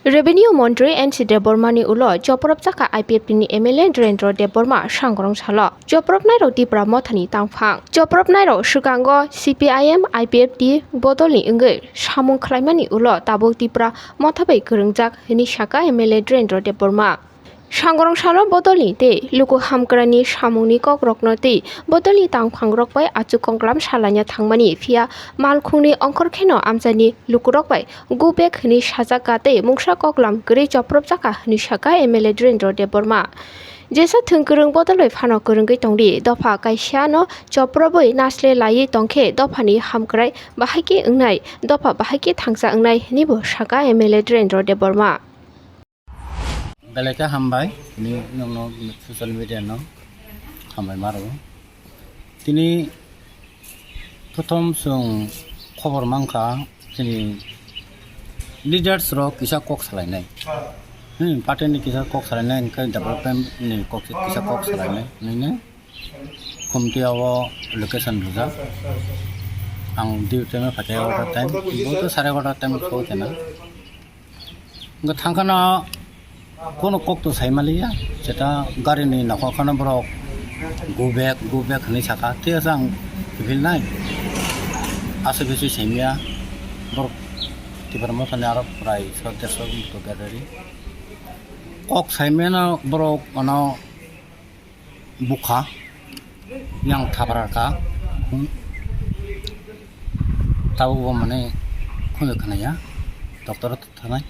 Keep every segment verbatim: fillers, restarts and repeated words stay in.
Revenue Montri N C Debbarmani ulo chopropjakha I P F T ni M L A Dhirendra Debbarma sangrong salo chopropnairok Tipra Mothani tangphang. Chopropnairok swkango C P I M I P F T bodolni wngwi samung khlaimani ulo tabuk Tipra Motha bai kwrwngjak hwnwi sakha M L A Dhirendra Debbarma. Sangrong salo bodolni tei luku hamkraini samungni kokrokno tei bodolni tangphangrok bai achuk kongklam salaina thangmani, phiya malkhungni ongkhor kheno amchaini lukurok bai go back hwnwi sajak ka tei mungsa koklam kwrwi chopropjak ka hwnwi sakha M L A Dhirendra Debbarma. Jesa thwng kwrwng bodol bai phano kwrwngwi tongdi, dopha kaisano chopropwi nasle laiwi tongkhe dophani hamkrai bahai khe wngnai, dopha bahai khe thangsa wngnai hwnwibo sakha M L A Dhirendra Debbarma. Belai khe hambai, ni nokno social media no hambai ma rwo. Tini prothom chwng khobor mankha, chini leaders rok kisa kok salainai. Hmm, party ni kisa kok salainai, hwnkhe development ni kok, kisa kok salainai, nini. Khumti o location rijak. Ang duty no phaikhe egarota time, bo to sare egarota time so kena. Hwnkhe thangkhana kono kok to saimaliya, jeta gari ni nokhorkhano borok go back, go back hwnwi sakha. Thik ase, ang kiphilnai. Aswk bisi saimya. Borok Tipra Mothani aro prai so derso to gadari. Kok saimano borok ano bukha yang thapra ka, hmm. Tabuk bo mane khunju khnaya, doctor thanai.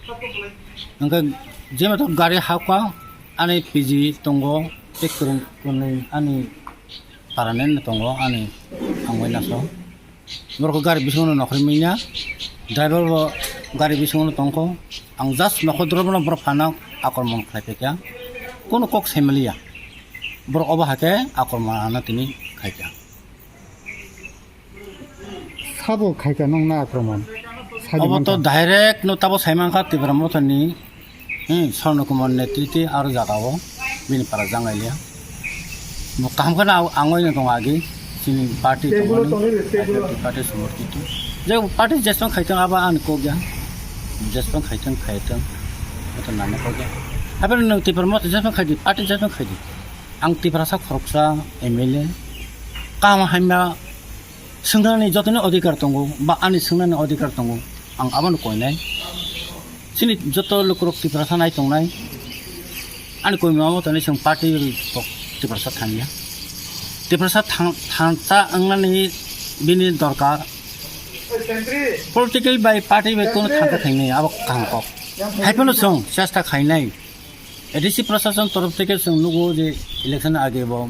Hwnkhe jema to gari hapkha, ani P G tongo, tei kwrwng, kwrwngni ani parani tongo, ani ang bai naso. Borok gari bisingo no nokhorwi manya, driver bo gari bisingo no tongkho. Ang just nokhor driver no borok phano akromon khlai phaikha. Kono kok saimaliya. Borok obo hakhe akromon ano tini khaikha. Sabo khaikha nokna akromon? Obo to direct no tabo saimankha Tipra Mothani. Hmm, Swarno Kumar netrite aro jaga o bini para jang lai liya. Bo kaham kheno ang, ang oi no tongo agi, chini party tongmani, party somorthito. Je party jesong khaitong abo ani kok ya. Jesong khaitong, khaitong. Abo to nana kok ya. Hapheno nwng Tipra Motha jesong khaidi, party jesong khaidi. Ang Tiprasa khoroksa M L A. Kaham hamya swngnani jotoni odhikar tongo, ba ani swngnani odhikar tongo, ang abono koinai. Chini joto lukurok Tiprasa nai tongnai, ani koima motoni chwng party rok Tiprasa thangya. Tiprasa thang-, thangsa wngnani bini dorkar. Political bai party bai kono thangsa thangnai, abo kaham kok. Haiphano chwng chesta khainai. A D C prashasan torof theke chwng nugo je election age bo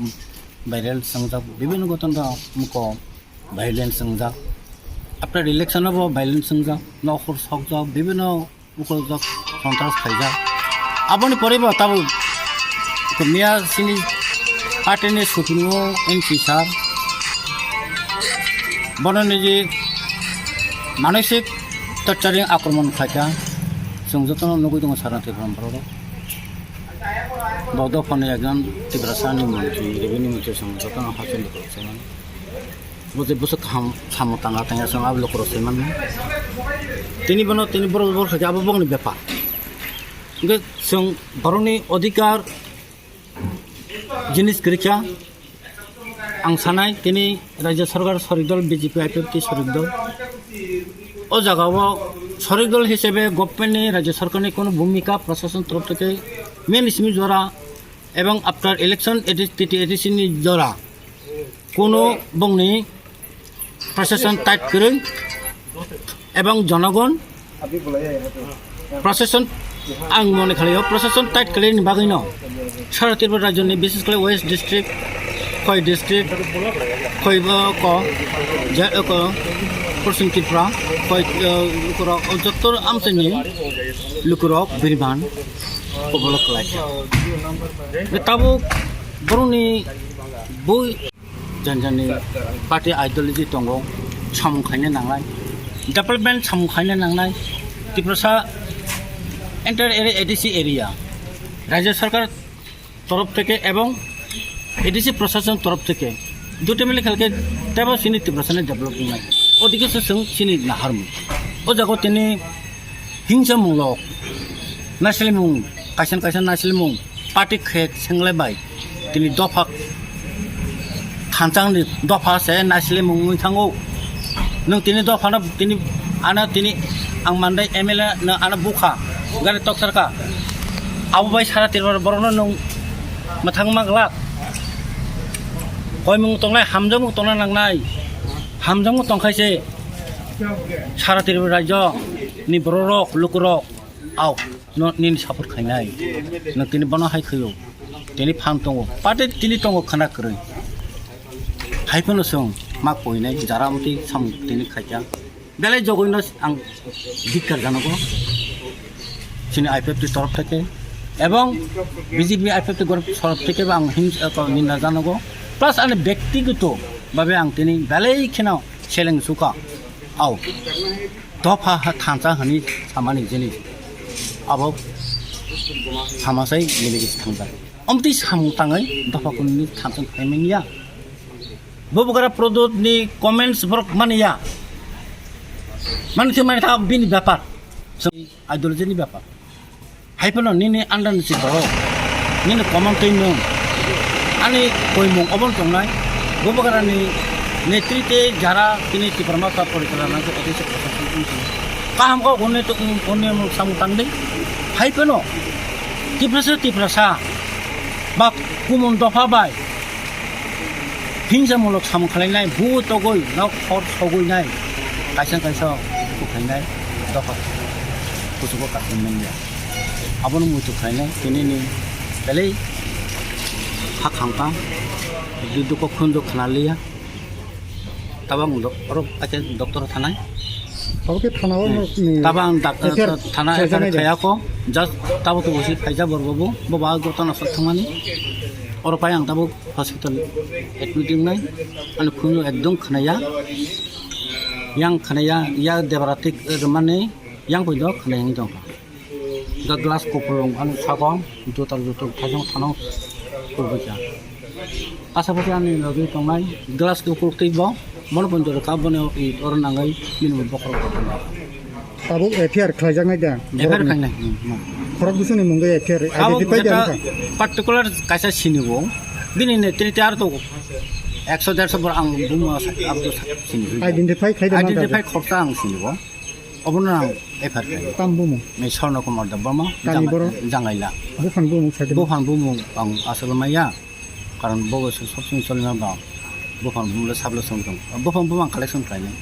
viral swngjak, bibhinno ghoton da muko violence wngjak. After election o bo violence wngjak, nokhor sokjak, bibhinno ukoljak, sontras khaijak. Aboni pore bo tabuk miya chini party ni supremo M P sir bono niji manisik torturing akromon khlaikha. Chwng jotono nugwi tongo sarna Tripura borok. Bo dophani ekjon Tiprasani montri, revenue montri chwng jotono hakhe nukho chwng. Bo je bwswk kaham samo tanga tanga chwng abo lukurok saimanna. Tini bono tini borok borok khaikhe abo bokni bepar. Hwnkhe chwng borokni odhikar jinis kwrwikha. Ang sanai tini Rajya Sarkar sorik dol, B J P I P F T sorik dol. O jaga o sorik dol hisabe government ni, Rajya Sarkar ni kono bhumika prashasan torof theke main simi jora ebong after election A D C, T T A D C ni jora kono bongni prashasan tight kwrwi ebong jonogon prashasan, ang mone khalai o prashasan tight kwrwini bagwino sara Tripura rajyoni, bishesh kore West district, Khoi district, Khoi, uh, ko, ja-, uh, ko, Porson Tripura, Khoi, uh, lukurok, uh, jotto amchaini lukurok biriman kobolok khlaikha. Tabuk borokni bui Jani jani party ideology tongo, samung khaina nangnai, development samung khaina nangnai, Tiprasa entire area, A D C area, Rajya Sarkar torof theke ebong A D C prashasan torof theke duty mili khalke tebo chini Tiprasa ni develop wngnai, odike se chwng chini naharmung. O jaga tini hingsa munglo Naislimung, kaisa kaisa naislimung party khe senglai bai tini dopha thanchang ni dopha se naislimung wngwi thango. Nwng tini dopha no tini ano tini ang mandai M L A no ano bukha gari toksar ka. Abo bai sara tirbar borok no nwng mwthang ma glak. Koimung tongnai hamjakmung tongna nangnai. Hamjakmung tongkhai se sara tirbar rajyo ni borok rok lukurok. Au, no nini support khainai. No tini bono hai khaio. Tini phan tongo. Pate tini tongo khana kwrwi. Hai phano chwng mak poinai jara amtwi samung tini khaikha. Belai jogoi no ang dikkar janogo. Chini I P F T torof theke. Ebong B J P I P F T group torof theke bo ang him, eh, ninda janogo. Plus ani bektigoto babe ang tini belai kheno seleng suka. Au. Dopha ha thansa hwnwi samani jinis abo samasai miligis thangjak. Omtwi samung tangwi dopha kunini thansa khaimanya. Bubugara Prodot ni comments borok mani ya. Mani thwi mani tha bini bepar. So, ideology ni bepar. Hai phano nini under ni si borok, nini common twi nwng. Ani koimung obo tongnai, Bubagrani netrite jara tini Tipra Motha porichalo nangkhe otwi se proshashan wngkhe. Kaham kok hwnwi to, hwnwi samung tangdi. Hai phano Tiprasa Tiprasa ba kumun dopha bai hingsamulok samung khlainai, bu togwi nok hor sogwi nai, kaisa kaisa khlainai dopha kuchugo kathum manya. Abono muitu khlainai, tini ni belai ha khangkha, dukho khunju khna liya. Tabang dok-, oro ake doctor thanai. Abo khe thana o Hmm. ni Tabang dak-, F I R thana khlaijaknai F I R da? Khayako, just tabo to bosi phaija borbo bo, bo ba gotana sak thangmani. Oro pai ang tabuk hospital admit wngnai, ani khunju ekdom khnaya, yang khnaya, ya debra tik, eh, mane, yang pui do khnaya wng tongkha. Ga glass kupulung ani sago, jutar jutar thajong thano kubui kha. Asa pati ani logi tongnai, glass kupuluk twi bo, mono pun jora ka bono i oro nangai, bini bo bokhorok bo tongnai. Tabuk F I R khlaijaknai da, F I R borokni? Khlainai, hmm, hmm. Khorok bwswkni mungwi F I R Abo identify da jeta wngkha? Particular kaisa sini bo, bini netrite ar to ekso derso bor ang bumo sa-, abo to sa-, sini. Identify khai da ma da? Identify khoroksa ang sini bo, obono ang F I R khlainai. Tam bumung? Ni Sorno Kumar Debbarma, Kani Jang-, boro? Jangaila. Buphang bumung sakhe? Buphang bumung ang aswk maya, karon bo sob sini solima ba, buphang bumung le sablo song tong. Buphang bumung ang collection khlainai.